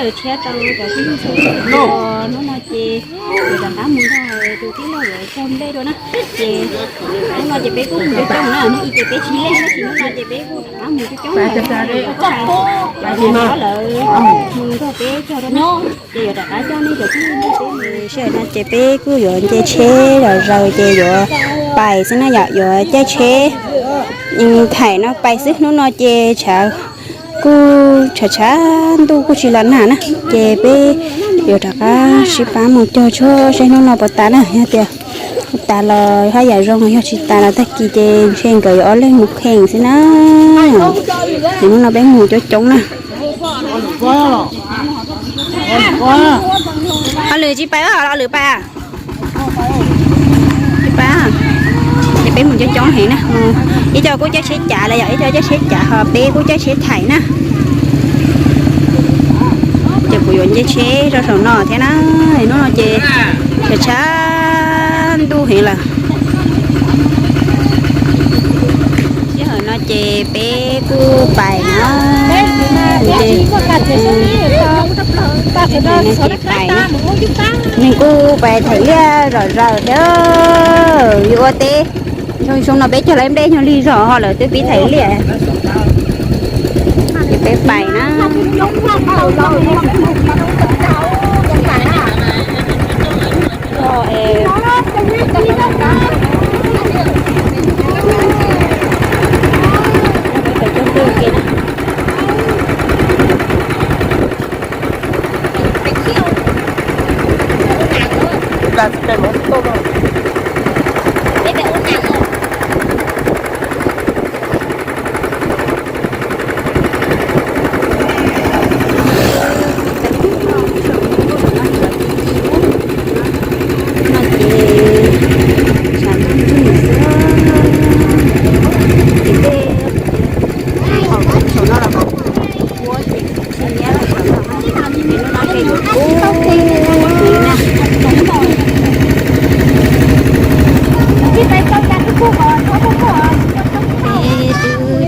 Tshiab rau cov tib neeg txhua tus, hnub no ces yuav rov qab mus nrog tus tij laug yuav cog nplej dua na. Ces hnub no ces peb kuj mus coob coob na, hnub i ces peb tsis leej, tab sis hnub no ces peb kuj rov qab mus coob coob lawm, peb mus nrog peb cog dua na. Ces yuav rov qab coj nej cov tib neeg peb mus. Sij hawm no ces peb kuj yuav nce tsheb zom zaws ces yuav pais xwb na yom, yuav caij tsheb thaim no pais xwb. Hnub no ces tshav kuj tshav tshav, ntuj kuj tsis los nag na, ces peb yuav rov qab sib pab mus cog tshuaj seb hnub no puas tas na. Yog tias tas los haj yam zoo, yog tsis tas los tag kis ces ntshe nkawd yuav ob leeg mus kheej xwb na. Ces hnub no peb mus coob coob na. Ho lwm tsis pais, ho lwm pais. Pais, ces peb mus coob coob heev na, ib co kuj caij tsheb cav lawm yom, ib co caij tsheb cav ho peb kuj caij tsheb thaim na. Ces kuv yuav nce tsheb rau saum no thiab na, hnub no ces tshav tshav ntuj heev lawm. Sij hawm no ces peb kuj pais na, ces pais na, ces pais na, neeg kuj pais thaim liaj zom zaws thiab. Yuav ua teb, xyoo no peb cog lawv nplej nyuag lig zog ho lawv twb pib thaim liaj. Ces peb pais na. Peb twb rov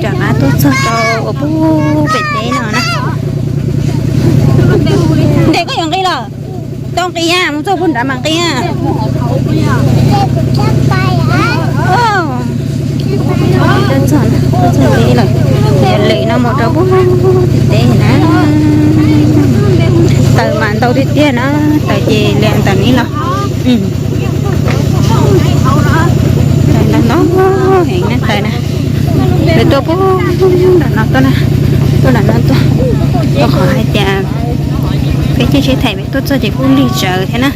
qab tuaj txog rau uas pub pem teb no na. Ntes koj yuav nqis los? Tau nqis, mus txog puag nrad mas nqis. Tuaj txog, tuaj txog teb lawm. Lem no mus rau pub tim teb na. Taws mas ntau tiag tiag na, taws ces liam ntawm no los. Taws ntau ntau heev na taws na. Lawv tuaj pub nram no tuaj na, tuaj nram no tuaj, rau qhov hais tias peb caij tsheb thaim peb tuaj txog ces kuj lig tsawv thiab na.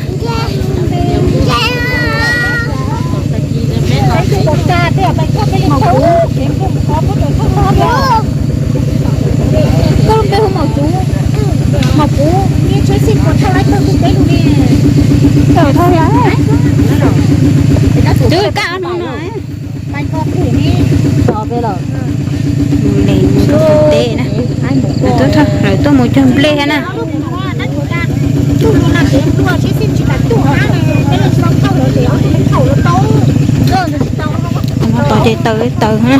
Twb kaj no no. Mus li mus rau tim teb na. Lawv tuaj, lawv tuaj mus cog nplej thiab na. Tos ces taws taws na.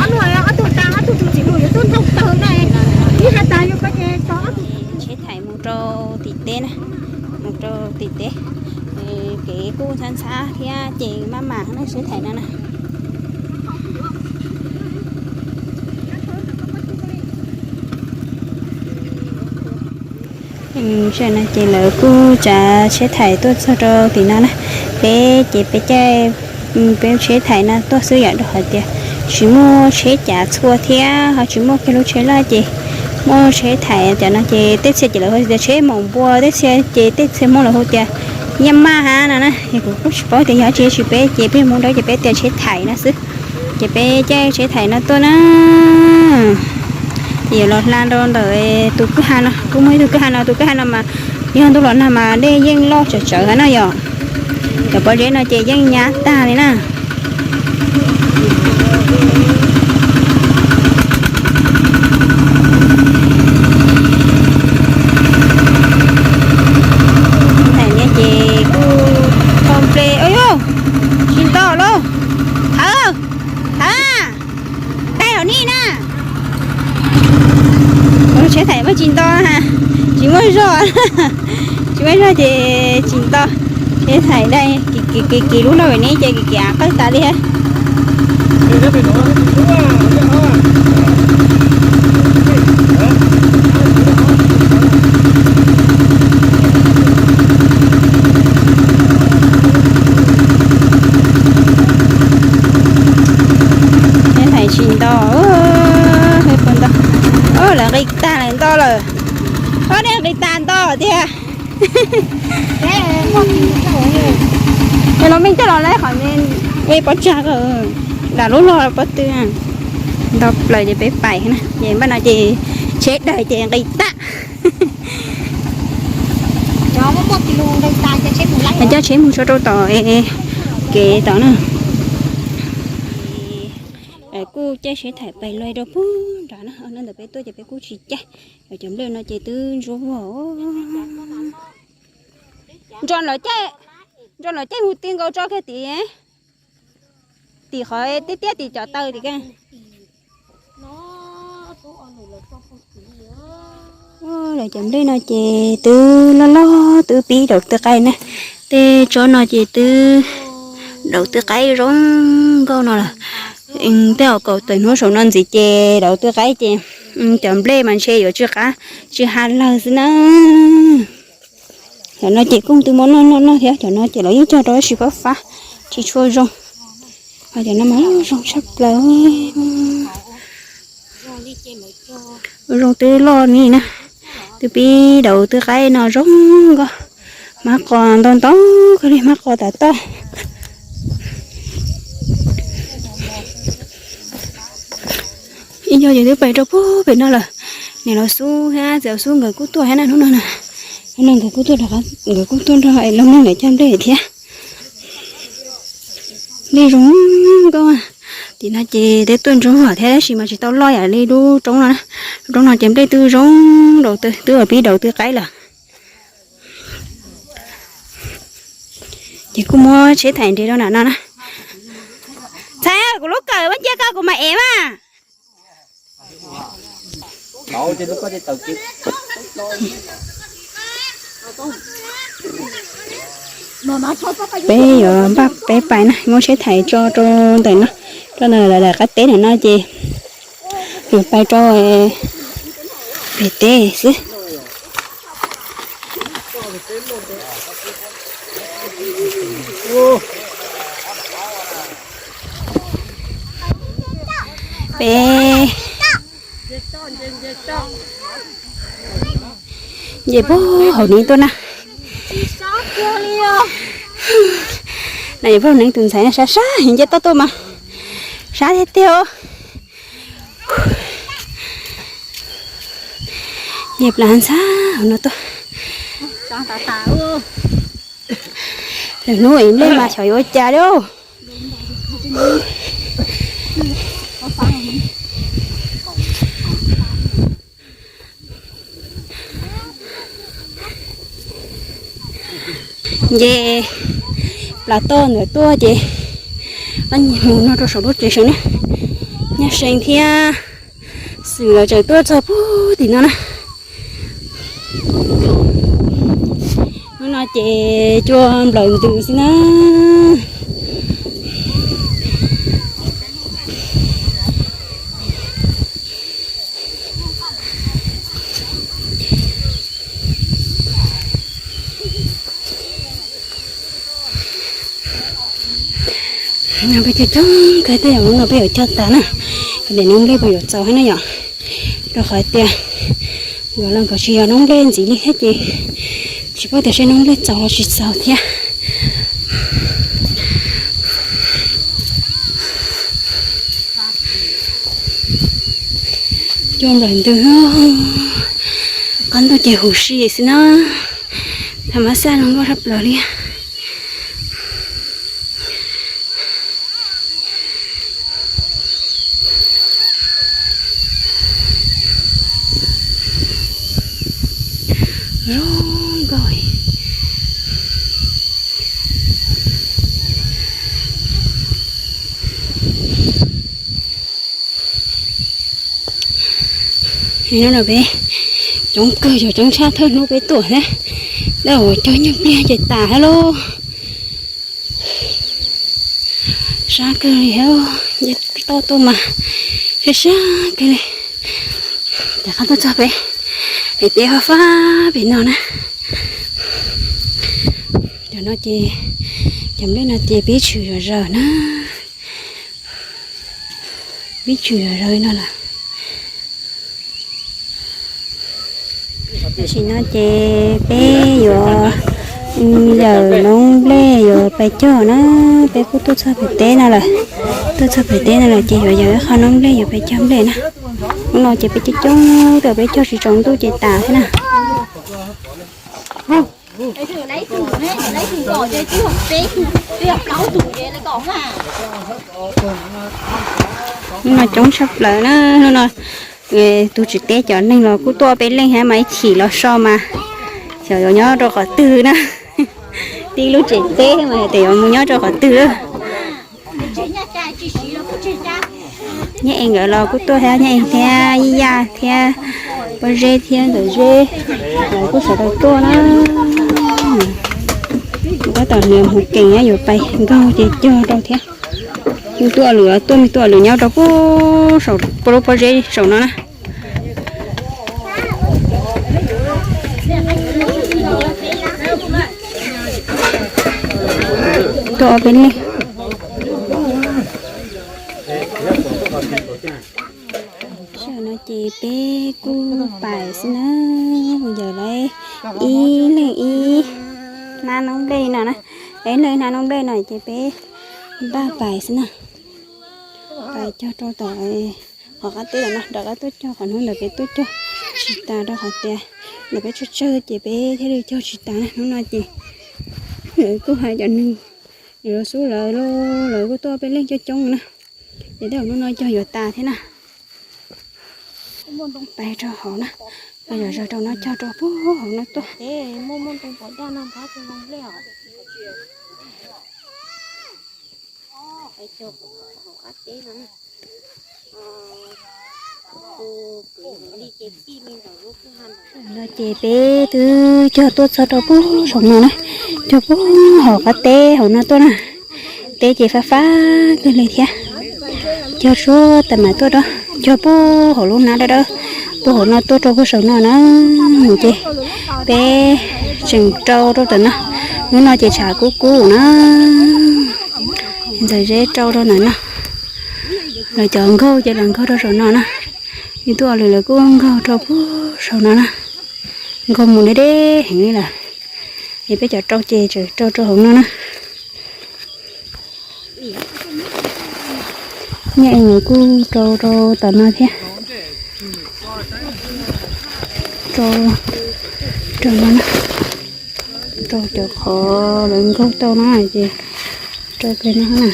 Tsheb thaim mus rau tim teb na, mus rau tim teb. Kev kuj ntxhab ntxhab thiab ces maj mam na tsheb thaim no na. Sij hawm no ces lawv kuj tsav tsheb thaim tuaj txog rau tim no na. Peb ces peb caij, peb tsheb thaim no tuaj xwb yom, rau qhov tias tsis muaj tsheb cav txhua thiab ho tsis muaj kiag lub tsheb loj ces muaj tsheb thaim cov no ces tej txhia ces lawv hu tias tsheb maum npua, tej txhia ces tej txhia Hmoob lawv hu tias yaj maj hab no na. Es kuv kuj tsis paub tias yog tsis tsis peb ces peb Hmoob Dawb ces peb tias tsheb thaim no xwb. Ces peb caij tsheb thaim no tuaj na. Ces yuav los hla rau ntawm tus kwj ha no, kuj muaj ib tug kwj ha no, tus kwj ha no mas yog ntuj los nag mas dej yeej loj tsawv tsawv hab no yom. Cov pob zeb no ces yeej nyab tag li na. Thaim no ces kuj tau nplej, tsis nto lauj. Thawv, thawv, taig hauv nej na. Tsheb thaim muaj tsis nto, tsis muaj Zog, tsis muaj zog ces tsis nto. Seb thaim dai kiv kiv kiv lub log ne ces kiv kiv av qawj tas li. Seb thaim tsis nto, puas nto. Lawv nqis tag lawm nto lawm. Ob neeg nqis tas nto tiag. Es los me coj los lawm qhov me pob tsag, lam lub log pob tw. Nto plaws ces peb pais na, ces npaj no ces tsheb daws ces nqis tag. Coj tsheb mus tso rau tom kev tom na. Kuj caij seb thaim pais luag rau pug nrad na, no ntawm peb tuaj ces peb kuj tsis caij. Cov nplej no ces twb ntsuab vog. Nrog lawv caij, nrog lawv caij mus ti nkaus tso kiag tim, tim qhov tiaj tiaj tim cov taw tim kiag. Lawv cov nplej no ces twb loj loj twb pib daus tw qaib na. Tej tsob no ces twb daus tw qaib zoo nkauj no lawm. Tej hauv kaum tawm hnub saum no ntxiv ces daus tw qaib ces cov nplej mas ntshe yuav tsis qab tsis ha lawg xwb na. Cov no ces kuj twb muab noj noj noj thiab, cov no ces lawv yeej cog rau tab sis fab fab tsis tshua zoo. Ho cov no mas zoo tshaj plaws, zoo twb loj ni na. Twb pib daus tw qaib no zoo nkauj, hmab qos ntau ntau kawg li, hmab qos tas toj. Ib co ces twb pais rau pug pem no lawm. Niam laus xub thiab txiv laus xub nkawd kuj tuaj thiab na hnub no na. Hnub no nkawd kuj tuaj, nkawd kuj tuaj nrog los mloog lawv cog nplej thiab. Nplej zoo nkauj. Tim no ces twb tuaj ntsuab vog thiab tab sis mas tsis tau loj yam li lub roob no na. Lub roob no ces nplej twb zoo, daus twb, twb pib daus tw qaib lawm. Ces kuj muab tsheb thaim nres rau nram no na. Ntxhais, kuv lub kawm muab cia koj kuv mam ev mas. Peb yuav npaj peb pais na, muab tsheb thaim tso rau ntawm no, rau ntawm daim qab teb ntawm no ces yuav pais rau pem teb xwb. Peb nce puag hauv neeg tuaj na. No yog puag hauv neeg tus ntxhais sab sab heev nce toj tuaj mas sab tiag tiag. Nce plab ntxhab hauv no tuaj. Lwm hnub ev nplej mas xyov yuav ua cas li. Nce plas toj ntawd tuaj ces mus no rau saum lub tsev seev na. Nyaj seev thiab xwm lawv tseem tuaj txog puag tim no na. Hnub no ces cua nplawm ntws xwb na. No peb cog coob kawg, tej zaum hnub no peb yuav cog tas na. Niam noob nplej puas yuav txaus thiab na yom? Rau qhov tias yuav los nkawd tsis yog noob nplej ntxiv li thiab ces tsis paub tias seb noob nplej txaus los tsis txaus thiab. Cua nplawm ntws, qab ntuj ces huv si xwb na. Tham mas xaj zoo nkauj tshaj plaws li. Zoo nkauj. Hnub no peb Coob kawg, cov coob tshaj thawj hnub peb tuaj thiab, dab uas cog nyuag pliag ces tas thiab lauj. Sab kawg li thiab, toj tuaj mas sab sab kawg li. Rov qab tuaj txog pem, es peb fab fab pem no na. Cov no ces, cov nplej no ces peb tshwm zom zaws na, peb tshwm zom zaws no lawm. Tam sim no ces peb yuav yawm noob nplej yuav pais cog na, peb kuj tuaj txog pem teb no lawm. Tuaj txog pem teb no lawm ces yuav yawm ib qho noob nplej yuav pais cog nplej na. Hnub no ces peb coob coob, peb cog tsis tsaus ntuj ces tas thiab na. Hnub no coob tshaj plaws na, hnub no tus tsis teb cov neeg los kuj tuaj peb leeg thiab mas ib chim los so mas xyov yuav nyob rau qhov twg na. Tib lub tsev teb mas hais tias yuav mus nyob rau qhov twg. Nyab Ees nkawd los kuj tuaj thiab, Nyab Ees thiab Yij Yaj thiab Pob Zeb thiab Ntxawm Zeb, lawv kuj sawv daws tuaj na. Tab tom nias mus kees yuav pais nkaug ces cog rau thiab. Tuaj lwm tuaj, tuaj lwm nyob rau puag saum lub pob zeb saum no na. Tuaj ob peb leeg. Sij hawm no ces peb kuj pais xwb na, yawm lawv ib leeg ib hnab noob nplej no na, ib leeg hnab noob nplej no ces peb npaj pais xwb na. Pais cog rau tom qhov qab teb lawm no, rov qab tuaj cog qhov hnub ntawd peb tuaj cog tsis tas rau qhov tias ntawm peb tsawg tsawg ces peb thiaj li cog tsis tas na. Hnub no ces lawv kuj hais cov neeg, lawv xub lawv, lawv kuj tuaj peb leeg coob coob na. Ces tej zaum hnub no cog yuav tas thiab na. Pais rau hauv na, pais zom zaws rau no cog rau puag hauv no tuaj. No ces peb twb cog tuaj txog rau puag saum no na, cog puag hauv qab teb hauv no tuaj na. Teb ces fab fab kawg li thiab. Cog suab tas mam tuaj rau, cog puag hauv lub hnab dawb dawb puag hauv no tuaj rau puag saum no na. Ces peb tseem rau rau tom no, hnub no ces tshav kub kub na. Ntxawm Zeb rau rau ntawm no, lawv cov nkaug ces lawv nkaug rau saum no na. Yus tuaj lwm lawv kuj nkaug rau puag saum no na. Nkaug mus deb deb heev li lawm. Ces peb cov rau ces tseem rau rau hauv no na. Nyab Ees kuj rau rau tom no thiab. Rau, rau no na. Rau cov qhov lawv nkaug tau no ces rau pem no na.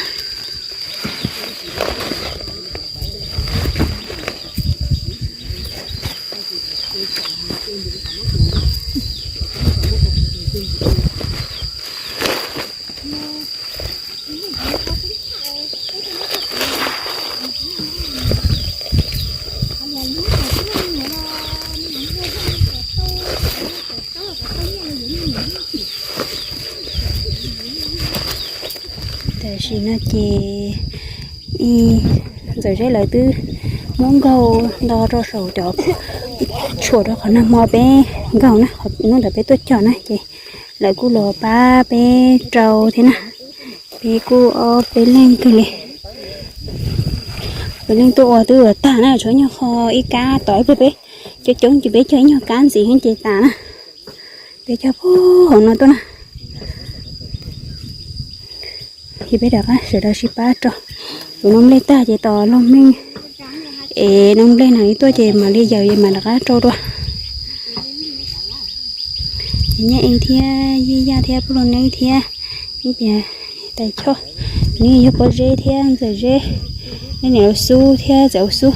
Tam sim no ces Ntxawm Zeb lawv twb muab nkaug nto rau saum cov tshuam rau qhov nag hmo peb nkaug na, hnub ntawd peb tuaj cog na ces lawv kuj los pab peb rau thiab na. Peb kuj ob peb leeg kawg li. Peb leeg tuaj ua twb ua tag na, tshuav nyuag qho ib kab tod peb, coob coob ces peb cog ib nyuag kab ntxiv ces tas na. Peb cog puag hauv no tuaj na. Ces peb rov qab sawv daws sib pab rau. Tus noob nplej tag ces tos luag mej es noob nplej no tuaj ces mam li yawm mam rov qab rau dua. Ces Nyab Ees thiab Yij Yaj thiab Pub Lug Neeb thiab Ib Piav, Tais Choj, nws yog Pob Zeb thiab Ntxawm Zeb, nej niam Ua Xub thiab txawm Ua Xub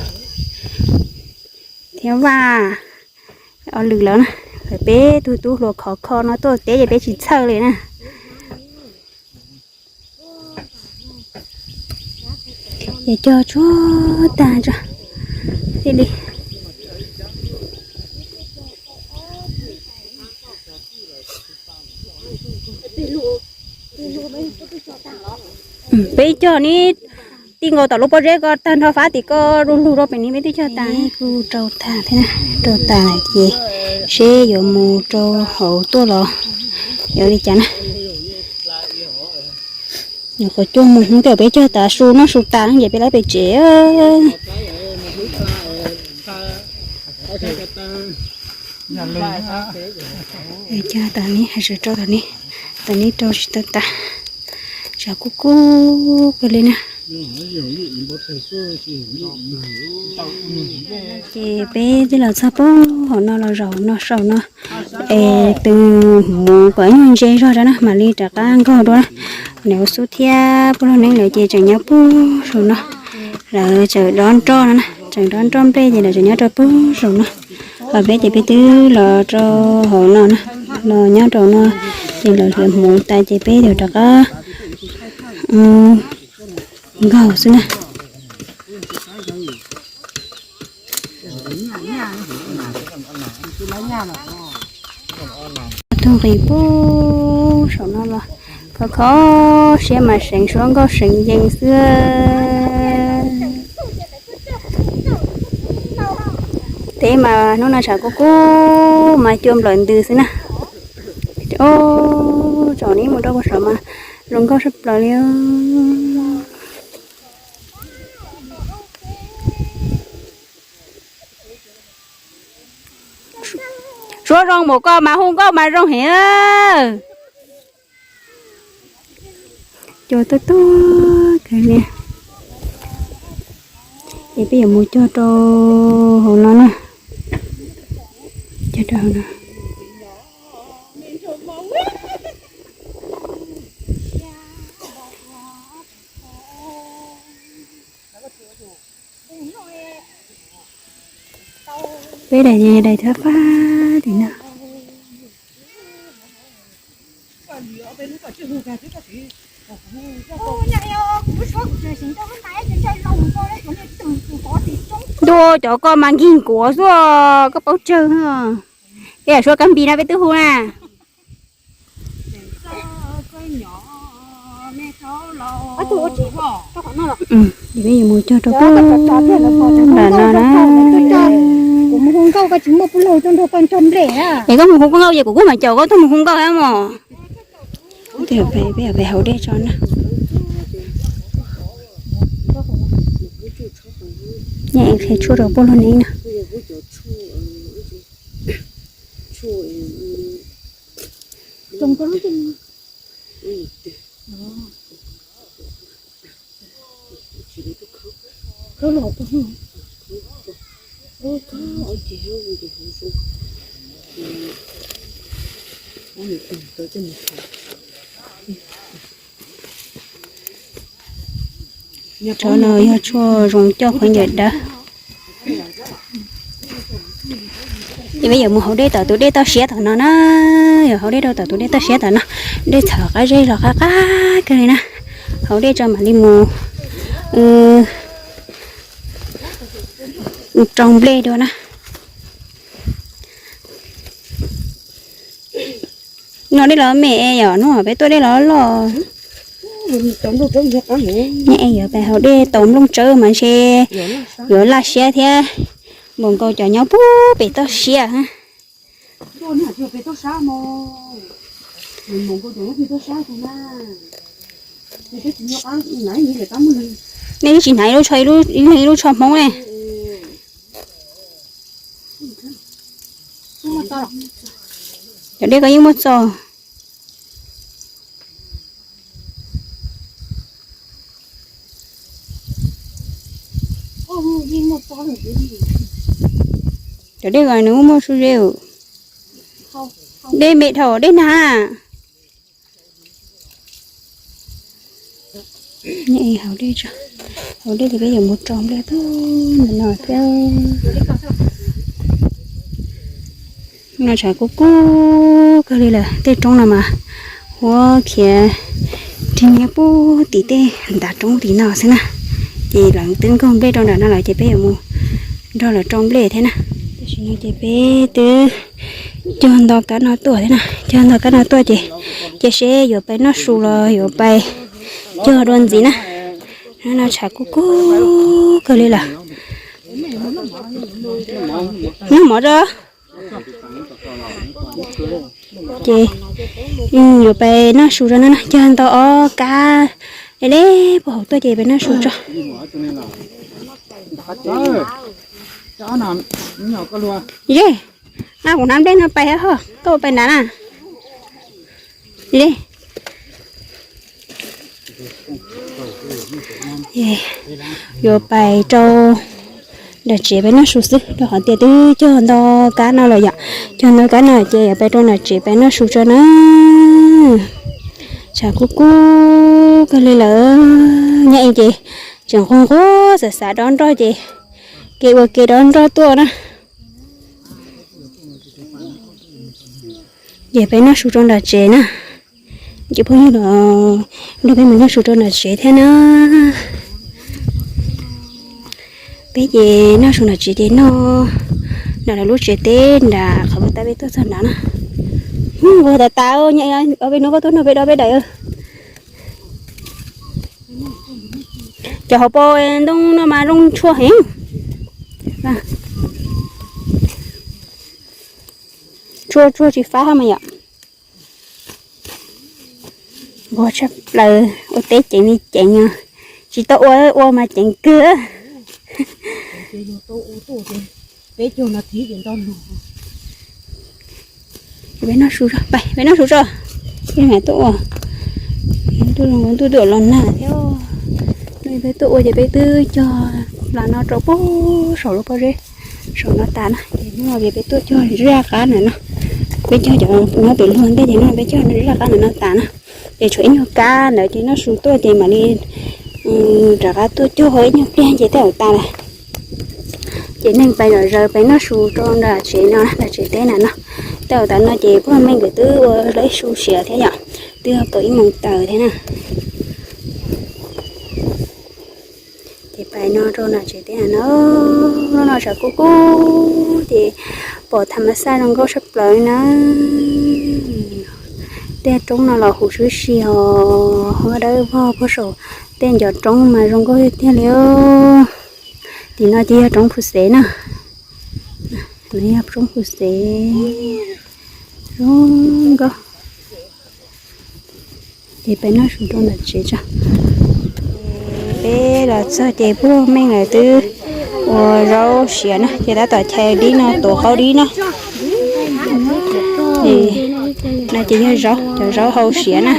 thiab Vaj, Ob lwm lawm na, peb tug tub hluas khov kho no tuaj teb ces peb tsis txhawj li na. Ces cog tsuag tag tso, thiaj li, Peb cog ni, ti nkaus tom lub pob zeb ko tag nrho fab tim ko du lug rau pem ni peb twb cog tas. Kuj rau tag thiab na, rau tas lawm ces seb yuav mus rau hauv tuaj los yuav li cas na. Nyuam qhuav cuaj moos hnub twb peb cog tas su noj su tas no ces peb lawv pem tsev. Cog tas ni, hais tsis rau tas ni, tas ni rau tsis tau tas, tshav kub kub kawg li na. Ces peb twb los txog puag hauv no los zaum no saum no es tus hmuv kom ib nyuag ntse zog rau na mam li rov qab nkaug dua na. Niam ua xub thiab puag lug neeb lawv ces tseem nyob puag saum no, lawv tseem dob nroj no na, tseem dob nroj nplej ces lawv tseem nyob rau puag saum no. Ho peb ces peb twb los rau hauv no na, los nyob rau no ces lawv hliv hmuv tas ces peb yuav rov qab nkaug xwb na. Tug nqis puag saum no los khov kho siab mas seev suab nkauj seev yees xwb. Teb mas hnub no tshav kub kub mas cua nplawm ntws xwb na. Tsom ni mus rau puag saum mas zoo nkauj sab plaws li. Suab zoo npaum ko mas hu nkauj mas zoo heev. Cua tuaj tuaj kawg li. Ces peb yuav mus cog rau hauv no na. Cog rau hauv no. Peb daim ces daim thab fab tim no. Ntuj, cov ko mas nkig nkuav xwb, koj paub tsawg. Peb yam suab kab npis no peb twb hu na. Peb yuav mus cog rau pem nram no na. Kuv mus hu nkauj koj tsis muaj pub laug tuaj nrog koj nrog nplej. Es koj mus hu nkauj ces kuv kuj mam caum koj tuaj mus hu nkauj thiab mos. Peb pem hauv dej tso na. Nyob es qhia tshuaj rau puab lug neeb na. Tshuaj no yog tshuaj zoo coj khaub ncaws dawb. Ces peb yuav mus haus dej tom tus dej toj siab tom no na. Yuav haus dej rau tom tus dej toj siab tom no. Dej txhawv qab zej los qab qab kawg li na. Haus dej tso mam li mus rau nplej dua na. No dej los me yom, hnub peb tuaj dej los loj. Nyob es yuav pais haus dej tau nplooj tsawb mas ntshe yuav laj siab thiab. Npaum nkaus cov nyob puag pem toj siab. Nej tsis hnav ib lub tsho, ib leeg ib lub tsho Hmoob ne. Cov dej ko yeej muaj txo. Cov dej ko nws muaj muaj su ze. Dej me dhau dej nag. Haus dej, haus dej ces peb yuav mus rau nplej pem no thiab. No tshav kub kub kawg li lawm, tej roob no mas huab khiav rig nyob puag tim tej ntav roob tim no xwb na. Ces lawv twb nkaug nplej rau nram no lawm ces peb yuav mus nrog lawv rau nplej thiab na. Tam sim no ces peb twb Cog nto kab no tuaj thiab na, cog nto kab no tuaj ces, ces seb yuav pais noj su los yuav pais cog dua ntxiv na. No tshav kub kub kawg li lawm. Noj mov tso. Ces yuav pais noj su tso no na, cog nto ob kab deb deb puag hauv tuaj ces pais noj su tso. Ye, nqa kuv hnab nplej no pais ho, koj ua pais nrad na. Yuav pais rau nram tsev pais noj su xwb rau qhov tias twb cog nto kab no lawm yom. Cog nto kab no ces yuav pais rau nram tsev pais noj su tso na. Tshav kub kub kawg li lawm, nyob ib ces tseem nquag nquag xav xav dob nroj ces kev ua ke dob nroj tuaj na. Ces peb noj su rau nram tsev na. Ces phooj ywg los nrog peb mus noj su rau nram tsev thiab na. Peb ces noj su nram tsev ces noj nram lawv lub tsev teb nram qhov tab peb tuaj txog nrad na. Nquag tas tas, nyob ob peb hnub koj tuaj nrog peb dob peb daim. Cov hauv paus ntoo no mas zoo tshuaj heev. Tshuaj tshuaj tsis fab mas yom. Nquag tshaj plaws, ua teb ceev li ceev, tsis tau ua ua mas ceev kawg. Peb noj su tso, peb noj su tso. Peb mam tuaj ua, ntuj los nag thiab. Peb tuaj ua ces peb twb cog plas no rau puag saum lub pob zeb saum no tas na, ces hnub no ces peb tuaj cog zaj qab ntawm no. Peb cog cov nyob pem luag ntej ces hnub no peb cog zaj qab ntawm no tas na. Ces tshuav ib nyuag kab ntawd ces noj su tuaj ces mam li rov qab tuaj cog ib nyuag pliag ces tej zaum tas lawm. Ces neeg pais zom zaws pais noj su rau nram tsev no, nram tsev teb na no. Tej zaum tas no ces pog Meej nkawd twb ua lawv su siav thiab yom, twb yog kaum ib moos tawm thiab na. Ces pais no rau nram tsev teb na no, no tshav kub kub ces pom tham mas xaj zoo nkauj tshaj plaws na. Tej roob no los huv sib si os, huab dawb vog puag saum tej ncov roob mas zoo nkauj tiag tiag li. Tim no ces yog roob Phu Xev na, yog roob Phu Xev zoo nkauj. Ces peb noj su rau nram tsev tso. Peb los txog ces pog Meej lawv twb ua zaub siav na, ces tab tom chais dib no tuav qaub dib na. No ces yog zaub, cov zaub hau siav na.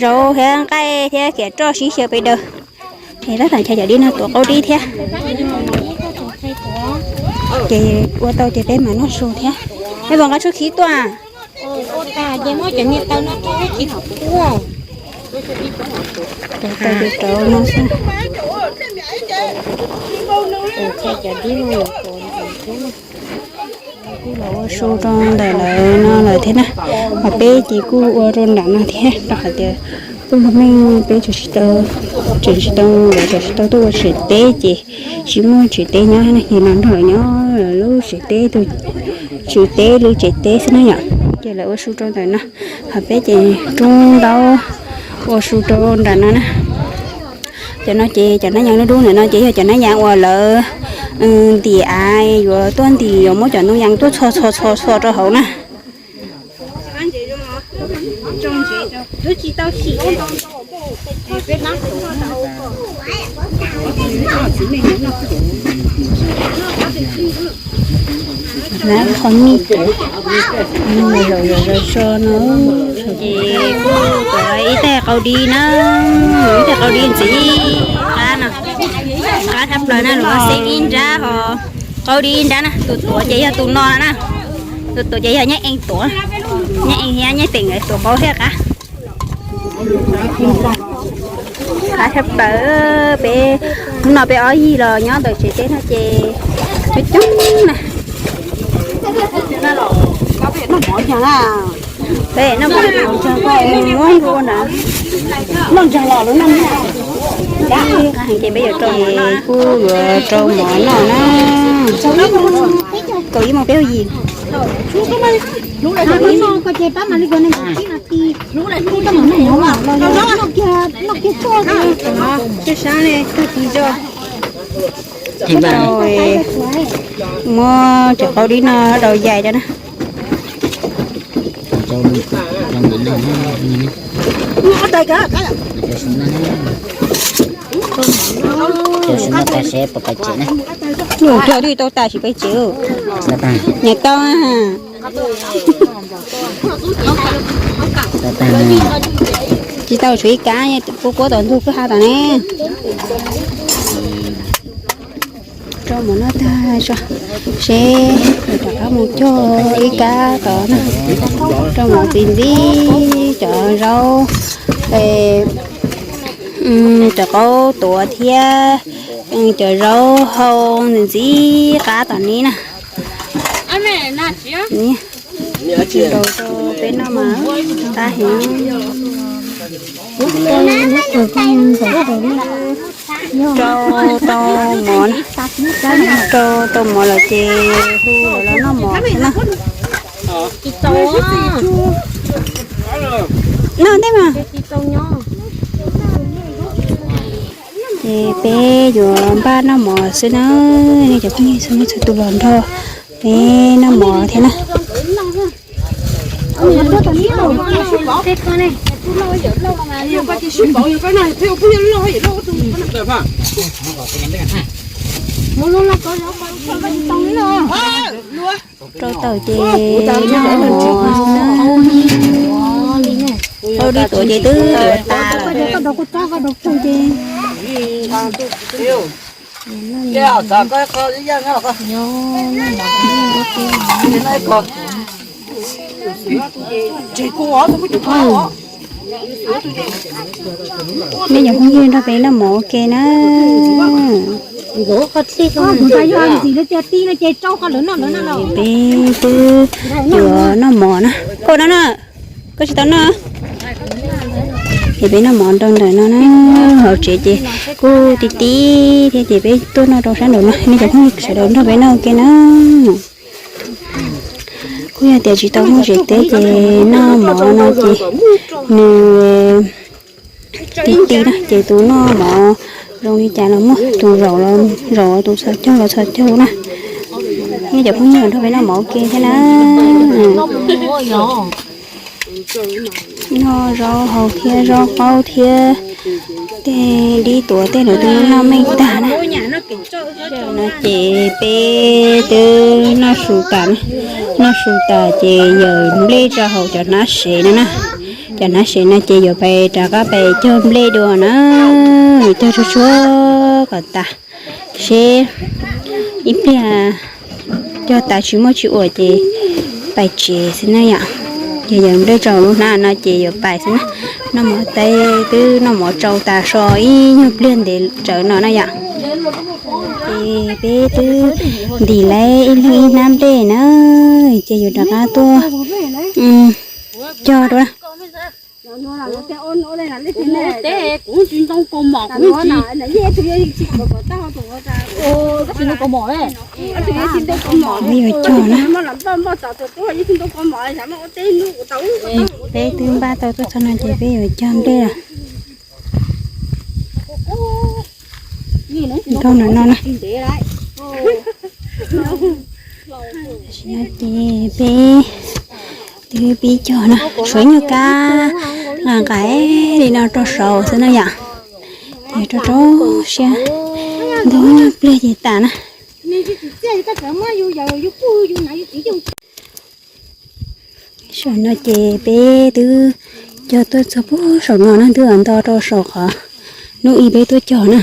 Zaub thiab nqaij thiab khiav roj sib xyaw pes daws. Es tab tom chais cov dib no tuav qaub dib thiab. Ces ua tau ces peb mam noj su thiab. Peb puas nqa tshuaj khib tuaj? Tuav taws rau no xwb. Kuj los ua su rau ntawm lawv no lawm thiab na. Ho peb ces kuj ua rau nram no thiab rau hais tias pog Meej peb tseem tsis tau, tseem tsis tau, lawv tseem tsis tau tuaj ua tsev teb ces tsis muaj tsev teb nyob na, ces los nrog lawv nyob lawv lub tsev teb, tus tswv teb lub tsev teb xwb na yom. Ces lawv ua su rau ntawm no, ho peb ces rub ntaub ua su rau nram no na. Cov no ces cov nab yas dub dub ntawm no ces yog cov nab yas uas lawv ntim av, yuav tuaj ntim yuav muab cov ntoo yas tuaj txho txho txho txho rau hauv na. Qhov mi zaum zaum zaum so no ces kuj tuav ib tais qau dib na, ib tais qau dib ntxiv qab no, qab tshaj plaws na, luag xeeb ib nrab ho qau dib ib nrab na, tus tuav ces yog tus no na, tus tuav ces yog Nyiaj Ees tuav, Nyiaj Ees thiab Nyiaj Peem nkawd tuav qau thiab qab. Qab tshaj plaws, peb hnub no peb ob yig los nyob ntawm tsev teb no ces coob coob na. Peb noj mov ntag, muab nkaus na. Noj ntag los lawv noj. Qab heev ces peb yuav rau, kuj yuav rau mov noj na. Kaum ib moos peb hu yim. Muab cov qaub dib no rau yais rau na. Nyuam qhuav twb tau tas tsis peb tsev. Nyuam tau. Tsis tau, tshuav ib kab, kuv kuab tom ntug kwj ha tom ne. Rau mov noj tag seb rov qab mus cog ib kab tod na. Rau mov ntxim ntxim, cov zaub, cov qaub tuav thiab cov zaub hau ntxim ntxim qab tom ni na. Rau rau peb noj mas qab heev. Rau tau mov, rau tau mov lawm ces hu lawv los noj mov na. Noj ntej mas. Ces peb yuav npaj noj mov xwb na, nej cov phooj ywg txhua leej txhua tus los nrog peb noj mov thiab na. Rau tawm ces noj mov xwb na. Rau dib tuav ces twb tuav tas lawm. Nej cov phooj ywg nrog peb noj mov ua ke na. Peb twb yuav noj mov na. Koj noj na. Koj tsis tau noj. Ces peb noj mov rau ntawm no na. Hauv tsev ces kuj ti ti thiab ces peb tuaj noj rau sab nraum no. Nej cov phooj ywg sawv daws nrog peb noj ua ke na. Kuj yog tias tsis tau muaj tsev teb ces noj mov no ces nws ti ti na, ces tus noj mov zoo li cas los muaj, tus zaum los zaum, tus txhos caug los txhos caug na. Nej cov phooj ywg nrog peb noj mov ua ke thiab na. Noj zaub hau thiab zaub qaub thiab tej dib tuav tej lawv twb noj meej tag na. No ces peb twb noj su tas, noj su tas ces yawm nplej rau hauv cov hnab sev no na. Cov hnab sev no ces yuav pais rov qab pais cog nplej dua na. Cog tsuag tsuag kom tas seb ib pliag cog tas tsis muaj tsis ua ces pais tsev xwb na yom. Ces yawm nplej rau hauv lub hnab no ces yuav pais xwb na. Noj mov teb twb noj mov tsau tas so ib nyuag pliag ntev tsawv no na yom. Ces peb twb ntim lawm ib leeg ib hnab nplej na, ces yuav rov qab tuaj cog dua. Peb yuav cog na. Peb twb npaj tau tuaj txog no ces peb yuav cog nplej lawm. Nkauj no no na. Tam sim no ces peb twb pib cog na, tshuav nyuag kab nqa nqa li no rau saud xwb na yom. Ces rau rau siab ntau nyuag pliag ces tas na. Saum no ces peb twb cog tuaj txog puag saum no na, twb nto rau saum qhov hnub ib peb tuaj cog na.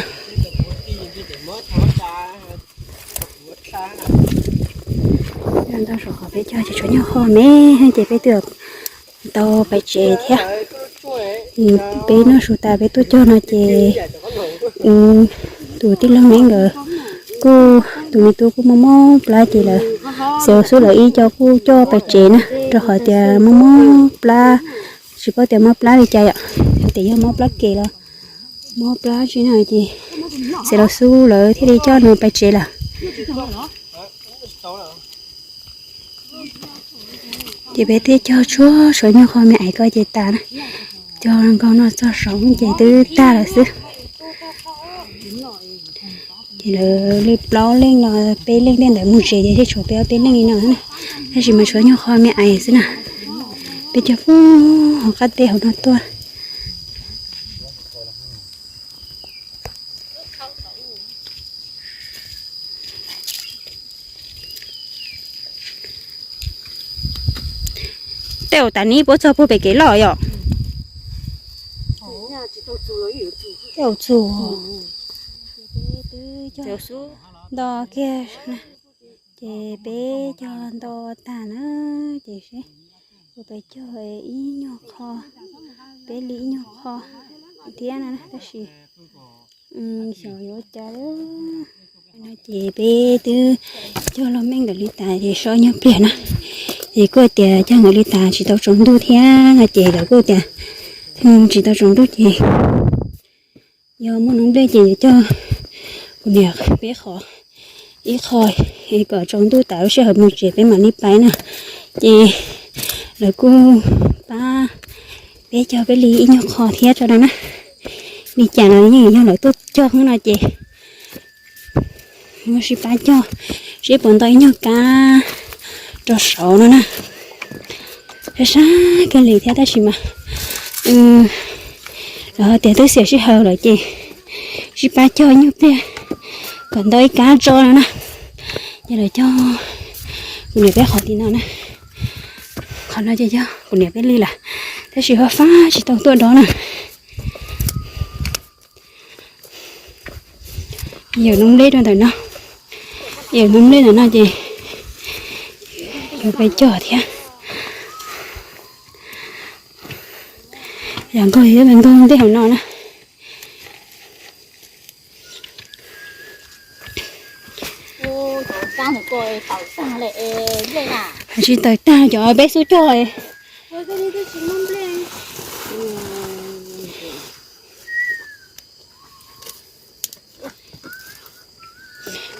Nto saum qhov peb cog ces tshuav nyuag qhov me ces peb twb tau pais tsev thiab. Peb noj su tas peb tuaj cog no ces tus tij laug me nkawd kuj, tus me tub kuj mob mob plab ces lawv xub lawv ib co kuj coj pais tsev na, rau qhov tias mob mob plab, tsis paub tias mob plab li cas yom, tias yog mob plab kem los Mob plab tsi no ces txiav los xub lawv thiaj li coj nws pais tsev lawm. Ces peb thiaj cog tsuag tsuag nyuag qho me ais ko ces tas na. Cog nkaus no txog saum ces twb tag lawm xwb. Ces lawv li plaub leej no, peb leej tej ntawd mus tsev ces thiaj tshuav peb ob peb leej li no na. Tab sis mas tshuav nyuag qho me ais xwb na. Peb cog puag hauv qab teb hauv no tuaj. Tej zaum tas neb puab txog puag pem kev loj yom. Tej zaum txug. Nto kiag na. Ces peb cog nto tag na, ces seb kuv pais cog ib nyuag qho, peb li ib nyuag qho thiab no na, tab sis xyov yuav ua cas li. No ces peb twb cog los meej ntawm li tas ces so nyuag pliag na. Ces kuj tias cog ntawm li tas tsis tau tsaus ntuj thiab no ces lawv kuj tias tsis tau tsaus ntuj ces yog muaj noob nplej ces yuav cog kuv niam peb qhov ib qho kom tsaus ntuj tas lub sij hawm mus tsev peb mam li pais na. Ces lawv kuj pab peb cog peb li ib nyuag qho thiab tso no na. Li cas los yeej yog lawv tuaj cog no ces ua sib pab cog seb puas nto ib nyuag kab rau saud no na. Sab sab kiag li thiab tab sis mas lawv ho tias twb xiam sij hawm lawm ces sib pab cog nyuag pliag kom nto ib kab tso no na. Ces lawv cog kuv niam peb qhov tim no na. Qhov no ces yog kuv niam peb li lawm, tab sis ho fab tsis tau tuaj dov na. Yawm noob nplej rau ntawm no, yawm noob nplej ntawm no ces yuav pais cog thiab. Yam nkaug yog pais nkaug ntej hauv no na. Tsis tawm tag cov peb xub cog.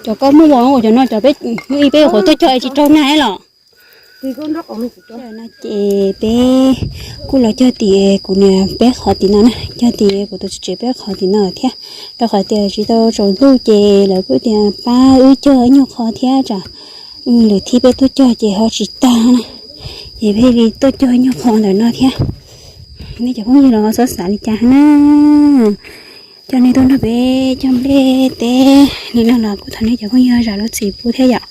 Cov koj muaj ua cov no cov peb, peb qhuav tuaj cog es tsis raug nag los. No ces peb kuj los cog tim kuv niam peb qhov tim no na, cog tim kuv tus txiv tsev peb qhov tim no thiab. Rau qhov tias tsis tau tsaus ntuj ces lawv kuj tias pab wb cog ib nyuag qho thiab tsam lwm thib peb tuaj cog ces ho tsis tag na. Ces peb li tuaj cog ib nyuag qho ntawm no thiab. Nej cov phooj ywg los txhob xav li cas na. Coj nej tuaj nrog peb cog nplej teb li no los kuj thov nej cov phooj ywg zam lub txim pub thiab yom.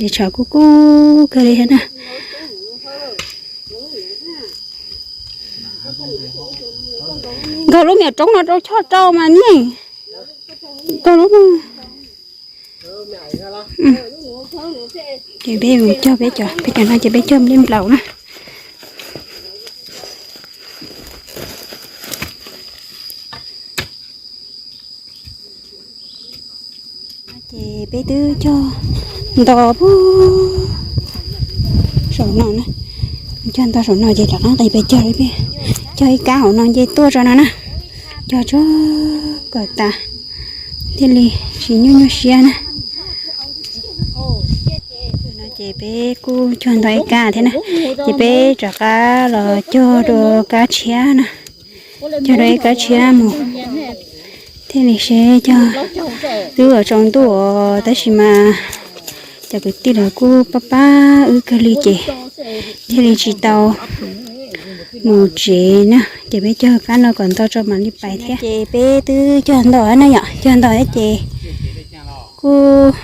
Ces tshav kub kub kawg li thiab na. Nkaug lub me nyuam roob no rau choj rau mas nej. Nkaug lub no. Ces peb mus cog peb cov, peb cov no ces peb cog nplej nplaum na. Ces peb twb cog nto puag saum no na, cog nto saum no ces rov qab nqis pes cog, cog ib kab hauv no nce tuaj tso no na, cog tsuag kom tas thiaj li tsis nyuaj nyuaj siab na. No ces peb kuj cog nto ib kab thiab na, ces peb rov qab los cog dua kab tshiab na, cog dua ib kab tshiab mus thiaj li seb cog. Twb tsaus ntuj os, tab sis mas cov kwv tij lawv kuj pab pab wb kawg li ces thiaj li tsis tau mus tsev na, ces peb cog kab no kom nto tso mam li pais thiab. Ces peb twb cog nto na yom, cog nto ces kuj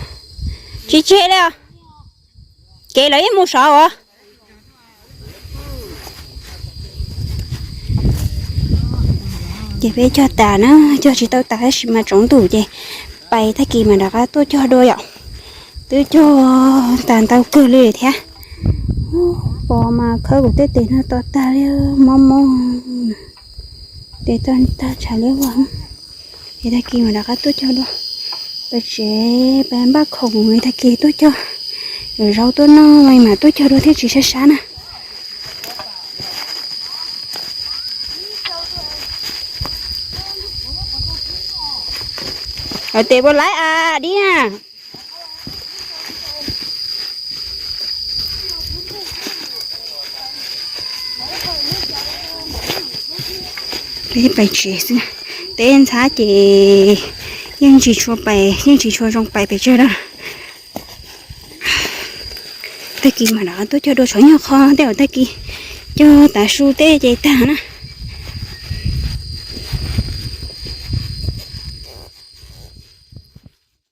tsis tseg li os, kev lawv yeej mus saud os. Ces peb cog tas na, cog tsis tau tas tab sis mas tsaus ntuj ces pais tag kis mas rov qab tuaj cog dua yom. Twb cog tas ntau kawg li thiab. Pos mas khawb kuv tej tes no to tag li, mob mob, tes to tag tshav liab vog. Ces tag kis mas rov qab tuaj cog dua. Pais tsev pais npaj khoom tag kis tuaj cog, yuav zaub tuaj noj mas tuaj cog dua thiaj tsis sab sab na. Tes puas laib a dib na? Peb pais tsev xwb, teb ntxhab ces yeej tsis tshua pais, yeej tsis tshua zoo pais pes tsawg na. Tag kis mam li tuaj cog dua tshov nyuag qho tej, tag kis cog tav su tej ces tag na.